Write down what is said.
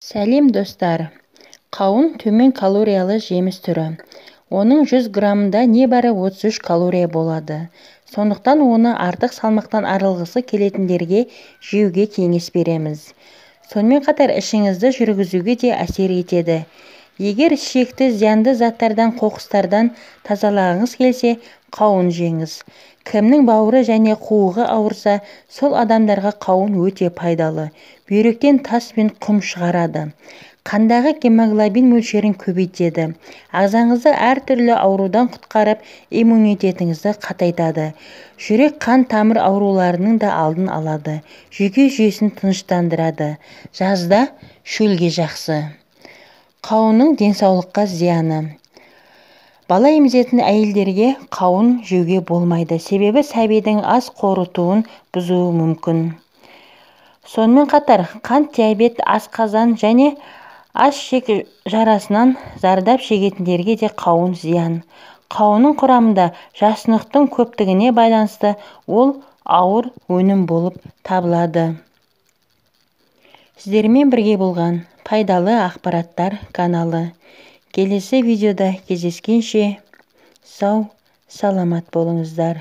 Сәлем, достар! Қауын – төмен калориялы жеміс түрі. Оның 100 граммында небәрі 33 калория болады. Сондықтан оны артық салмақтан арылғысы келетіндерге жеуге кеңес береміз. Сонымен қатар ішіңізді жүргізуге де әсер етеді. Егер ішекті зиянды заттардан, қоқыстардан тазалағыңыз келсе, қауын жеңіз. Кімнің бауыры және қуығы ауырса, сол адамдарға қауын өте пайдалы. Бүйректен тас пен құм шығарады, қандағы гемоглобин мөлшерін көбейтеді, ағзаңызды әртүрлі аурудан құтқарып, иммунитетіңізді қатайтады, жүрек-қан тамыр ауруларының да алдын алады, жүйке жүйесін тыныштандырады, жазда шөлге жақсы. Қауынның денсаулыққа зияны: бала емізетін әйелдерге қауын жеуге болмайды, себебі сәбидің ас қорытуын бұзуы мүмкін. Сонымен қатар қант диабет, асқазан және ас ішек жарасынан зардап шегетіндерге де қауын зиян. Қауынның құрамында жасұнықтың көптігіне байланысты ол ауыр өнім болып табылады. Сіздермен бірге болған Пайдалы ақпараттар каналы. Келесі видеода кездескенше сау саламат болыңыздар.